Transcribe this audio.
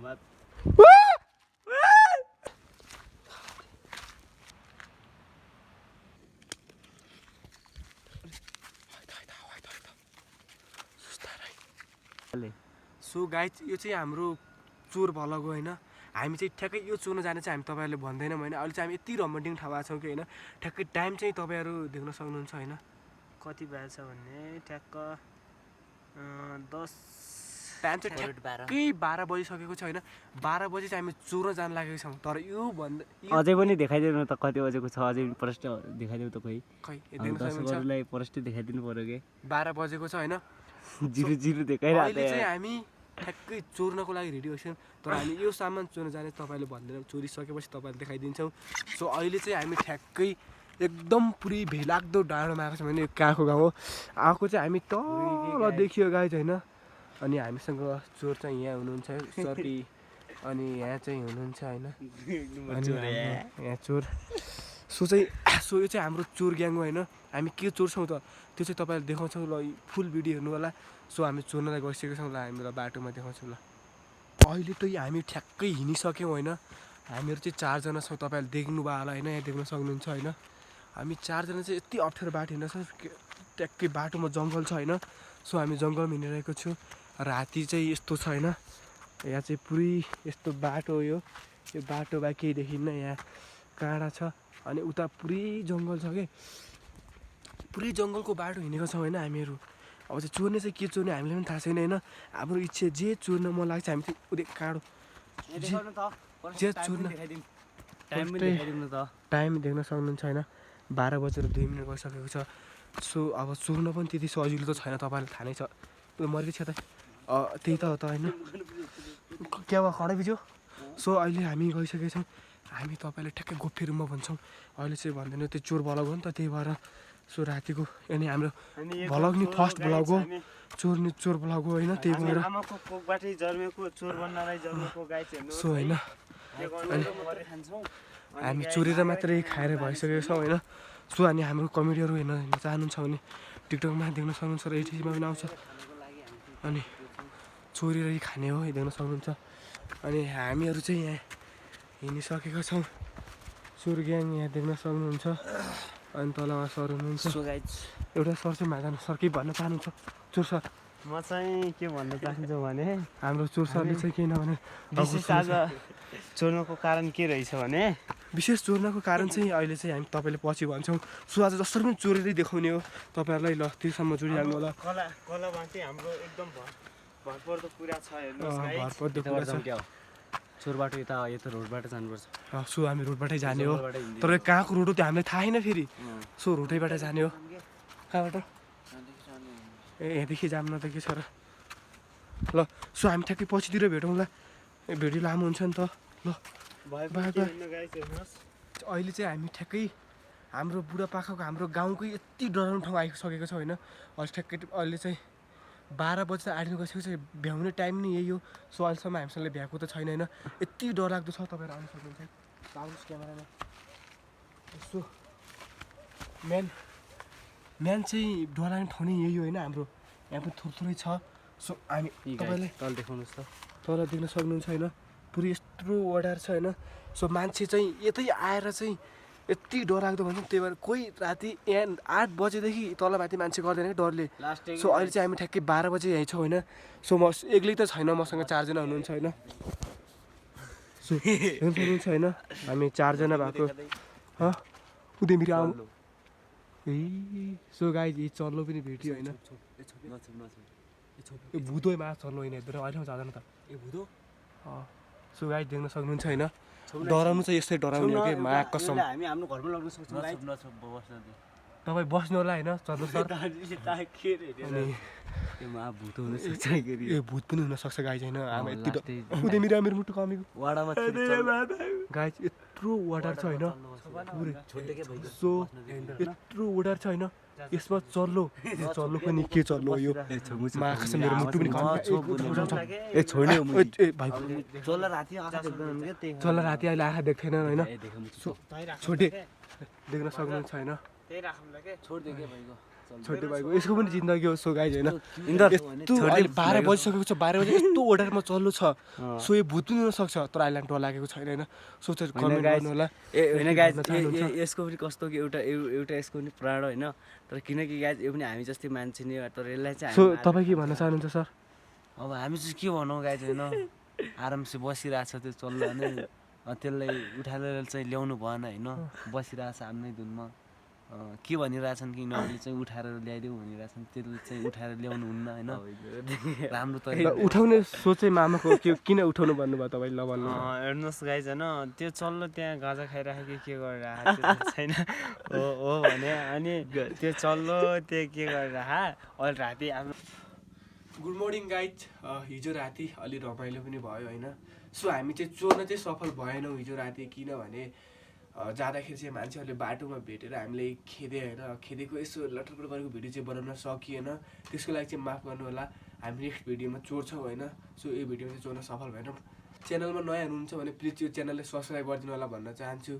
धन्यवाद। So guys यो चाहिँ हाम्रो चोर भलको होइन, हामी चाहिँ ठ्याक्कै यो चोर्न जाने चाहिँ हामी तपाईँहरूले भन्दैनौँ होइन। अहिले चाहिँ हामी यति रोमान्टिक ठाउँमा छौँ कि होइन, ठ्याक्कै टाइम चाहिँ तपाईँहरू देख्न सक्नुहुन्छ होइन। कति भएछ भन्ने ठ्याक्क 10 टाइम चाहिँ ठ्याक्कै 12 बजिसकेको छ होइन। 12 बजी चाहिँ हामी चोर्न जान लागेको छौँ। तर यो भन्दा अझै पनि देखाइदेऊ न त कति बजेको छ, अझै प्रष्ट देखाइदेऊ त खोइ। खै देख्न सक्नुहुन्छ दर्शकहरूलाई प्रष्ट देखाइदिनु पर्यो कि 12 बजेको छ होइन। 00 देखाइरहेको अहिले चाहिँ हामी ठ्याक्कै चोर्नको लागि रेडी भइसक्यौँ। तर हामी यो सामान चोर्न जाने तपाईँले भन्दैनौँ, चोरिसकेपछि तपाईँले देखाइदिन्छौँ। सो अहिले चाहिँ हामी ठ्याक्कै एकदम पुरै भेलाग्दो डाँडोमा आएको छौँ भने कहाँको गाउँ हो। आएको चाहिँ हामी तल देखियो गाइज होइन। अनि हामीसँग चोर चाहिँ यहाँ हुनुहुन्छ सरी, अनि यहाँ चाहिँ हुनुहुन्छ होइन। अनि यहाँ चोर सो यो चाहिँ हाम्रो चोर ग्याङ हो होइन। हामी के चोर्छौँ त त्यो चाहिँ तपाईँले देखाउँछौँ ल, फुल भिडियो हेर्नु होला। सो हामी चोर्नलाई गइसकेको छौँ ल, हामीलाई बाटोमा देखाउँछौँ ल। अहिले त हामी ठ्याक्कै हिँडिसक्यौँ होइन। हामीहरू चाहिँ 4 जना छौँ, तपाईँहरूले देख्नुभयो होला होइन, यहाँ देख्न सक्नुहुन्छ होइन। हामी 4 जना चाहिँ यति अप्ठ्यारो बाटो हिँड्न सक्छ, ट्याक्कै बाटोमा जङ्गल छ होइन। सो हामी जङ्गलमा हिँडिरहेको छु। राति चाहिँ यस्तो छ होइन, यहाँ चाहिँ पुरै यस्तो बाटो हो। यो बाटो बा केही देखिन्न, यहाँ काँडा छ अनि उता पुरै जङ्गल छ कि, पुरै जङ्गलको बाटो हिँडेको छौँ होइन हामीहरू। अब चाहिँ चोर्ने चाहिँ के चोर्ने हामीलाई पनि थाहा छैन होइन। हाम्रो इच्छा जे चोर्न मन लाग्छ हामी चाहिँ उदे काँडो जे चोर्न टाइम देख्न सक्नुहुन्छ होइन। 12 बजेर 2 मिनट गइसकेको छ। सो अब चोर्न पनि त्यति सजिलो त छैन, तपाईँलाई थाहा नै छ। मर्के छ त त्यही त हो त होइन, क्या भयो खडै बिज्यो। सो अहिले हामी गइसकेको छौँ। हामी तपाईँले ठ्याक्कै गोप्य रुममा भन्छौँ, अहिले चाहिँ भन्दैन, त्यो चोर भलग हो नि त, त्यही भएर। सो रातिको अनि हाम्रो भलग नि फर्स्ट भलग हो, चोर भलग हो होइन, त्यही भएर। सो होइन हामी चोरेर मात्रै खाएर भइसकेको छौँ होइन। सो अनि हाम्रो कमेडीहरू हेर्न चाहनुहुन्छ भने टिकटकमा देख्न सक्नुहुन्छ र एटिसीमा पनि आउँछ। अनि चोरेरै खाने हो देख्न सक्नुहुन्छ। अनि हामीहरू चाहिँ यहाँ हिँडिसकेका छौँ। चोर ग्याङ यहाँ देख्न सक्नुहुन्छ। अनि तलमा सर हुनुहुन्छ। एउटा सर चाहिँ मागा सर केही भन्न चाहनुहुन्छ? चोर सर म चाहिँ के भन्न चाहन्छु भने हाम्रो चोर सरले चाहिँ केही नभने विशेष आज चोर्नको कारण के रहेछ भने, विशेष चोर्नको कारण चाहिँ अहिले चाहिँ हामी तपाईँले पछि भन्छौँ। सो आज जसरी पनि चोरेरै देखाउने हो तपाईँहरूलाई। ल त्योसम्म जोडिहाल्नु होला। कलामा चाहिँ हाम्रो एकदम भरपर्दो कुरा छ, हेर्नुहोस् गाइस। भरपर्दो कुरा छ। चोर बाटो यता रोडबाट जानुपर्छ। सो हामी रोडबाटै जाने हो, तर कहाँको रोड हो त्यो हामीलाई थाहा छैन फेरि। सो रोडैबाट जाने हो। कहाँबाट? यहाँदेखि जाम नदेखि छ र ल। सो हामी ठ्याक्कै पछितिर भेटौँ ल, भिडियो लामो हुन्छ नि त ल। अहिले चाहिँ हामी ठ्याक्कै हाम्रो बुढापाकाको हाम्रो गाउँकै यति डराउने ठाउँ आइसकेको छ होइन। अहिले ठ्याक्कै अहिले चाहिँ 12 बजी आइदिनु गइसकेको छ। भ्याउने टाइम नै यही हो। सो अहिलेसम्म हामीसँग भ्याएको त छैन होइन। यति डरलाग्दो छ, तपाईँहरू आउनु सक्नुहुन्छ लाउनुहोस् क्यामेरामा। सो मेन चाहिँ डरलाग्ने ठाउँ नै यही हो होइन हाम्रो। यहाँ पनि थोरै छ। सो हामी तपाईँलाई तल देखाउनुहोस् त, तल देख्न सक्नुहुन्छ होइन। पुरै यत्रो ओडार छ होइन। सो मान्छे चाहिँ यतै आएर चाहिँ यति डरलाग्दो भन्छ, त्यही भएर कोही राति यहाँ 8 बजेदेखि तलमाथि मान्छे गर्दैन कि डरले। सो अहिले चाहिँ हामी ठ्याक्कै 12 बजे यहीँ छौँ होइन। सो म एक्लै त छैन, मसँग 4 जना हुनुहुन्छ होइन। सो हुनुहुन्छ होइन, हामी 4 जना भएको उदयमिरी आउनु। ए सो गाइज यी चल्लो पनि भेट्यो होइन। यो भुतो मा चल्लो होइन, हेर्दैन अहिलेसम्म जाँदैन त ए भुतो। सो गाइज देख्न सक्नुहुन्छ होइन। डराउनु चाहिँ यस्तै डराउने हो कि मा कसम। हामी हाम्रो घरमा लग्न सक्छौँ। तपाईँ बस्नु होला होइन चल्नु सर। ए भूत पनि हुनसक्छ गाइज होइन। आमा यति उदयमिरी मेरो मुटु कमेको गाइज यत्रो वाटर छ होइन। सो यत्रो वाटर छ होइन, यसमा चल्लो पनि के चल्लो यो माखा छ मेरो मुटु पनि ए छोड्ने ए भाइ चल्ला राति अहिले आँखा देख्दैन होइन। छोडे देख्न सक्नुहुन्छ होइन। छोटे भाइको यसको पनि जिन्दगी हो। सो गाइज होइन इन्दर, यस्तो अहिले 12 बजिसकेको छ, 12 बजे यस्तो ओर्डरमा चल्नु छ। सो यो भूत पनि हुनसक्छ तर अहिले हामी डर लागेको छैन होइन। सो चाहिँ कमेन्ट गर्नु होला। होइन गाइज, यसको पनि कस्तो कि एउटा यसको पनि प्राण होइन, तर किनकि गाइज यो पनि हामी जस्तै मान्छे नै हो, तर यसलाई चाहिँ सो तपाईँ के भन्न चाहनुहुन्छ सर? अब हामी चाहिँ के भनौँ गाइज होइन, आरामसे बसिरहेछ त्यो चल्ला नै, त्यसलाई उठाएर चाहिँ ल्याउनु भएन होइन, बसिरहेछ आफ्नै धुनमा। के भनिरहेछन् कि यिनीहरूले चाहिँ उठाएर ल्याइदेऊ भनिरहेछन्, त्यसले चाहिँ उठाएर ल्याउनु हुन्न होइन, राम्रो तरिका उठाउने सोचै मामाको के किन उठाउनु भन्नुभयो तपाईँले? ल भन्नु। हेर्नुहोस् गाइज होइन, त्यो चल्लो त्यहाँ गाजा खाइराखेको के गरिरहेको छैन हो भने, अनि त्यो चल्लो त्यो के गरिरह अहिले राति आफ्नो। Good morning guys. हिजो राति अलि रमाइलो पनि भयो होइन। सो हामी चाहिँ चोर्न चाहिँ सफल भएनौँ हिजो राति, किनभने जाँदाखेरि चाहिँ मान्छेहरूले बाटोमा भेटेर हामीलाई खेदे होइन, खेदेको यसो लटरपट गरेको भिडियो चाहिँ बनाउन सकिएन, त्यसको लागि चाहिँ माफ गर्नु होला। हामी नेक्स्ट भिडियोमा चोर्छौँ होइन। सो यो भिडियोमा चाहिँ चोर्न सफल भएनौँ। च्यानलमा नयाँ हुनुहुन्छ भने प्लिज यो च्यानललाई सब्सक्राइब गरिदिनु होला भन्न चाहन्छु।